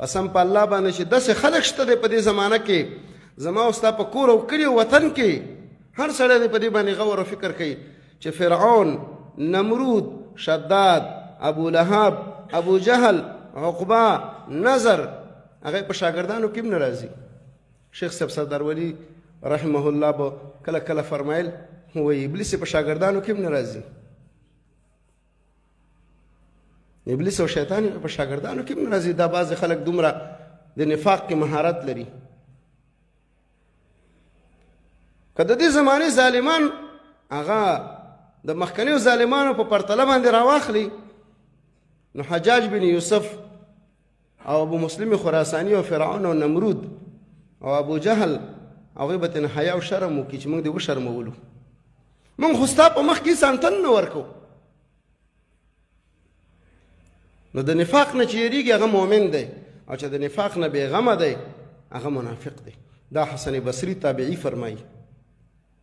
قسم په الله باندې چې داسې خلک شته دی په دې زمانه کې، زما او ستا په کور او کلي او وطن کې هر سړی دی په دې باندې غور او فکر کوي چې فرعون، نمرود، شداد، ابو لهب، ابو جهل، عقبه، نظر، هغه په شاګردانو کې هم نه راځي. شیخ صاحب سردار ولی رحمه الله به کله کله فرمایل، وایي ابلیس په شاګردانو کې هم نه راځي. ابلیس او شیطان په شاګردانو کې هم نه راځي. دا بعضې خلک دومره د نفاق کې مهارت لري. که د دې زمانې ظالمان هغه د مخکنیو ظالمانو په پرتله باندې راواخلي، نو حجاج بن یوسف او ابو مسلم خراساني او فرعون او نمرود او ابو جهل هغوی به ترېنه حیا او شرم وکړي چې موږ دې وشرمولو، موږ خو ستا په مخ کې هېڅ انتن نه ورکو. نو د نفاق نه چې یریږي هغه مؤمن دی، او چې د نفاق نه بېغمه دی هغه منافق دی. دا حسن بصري تابعي فرمایي.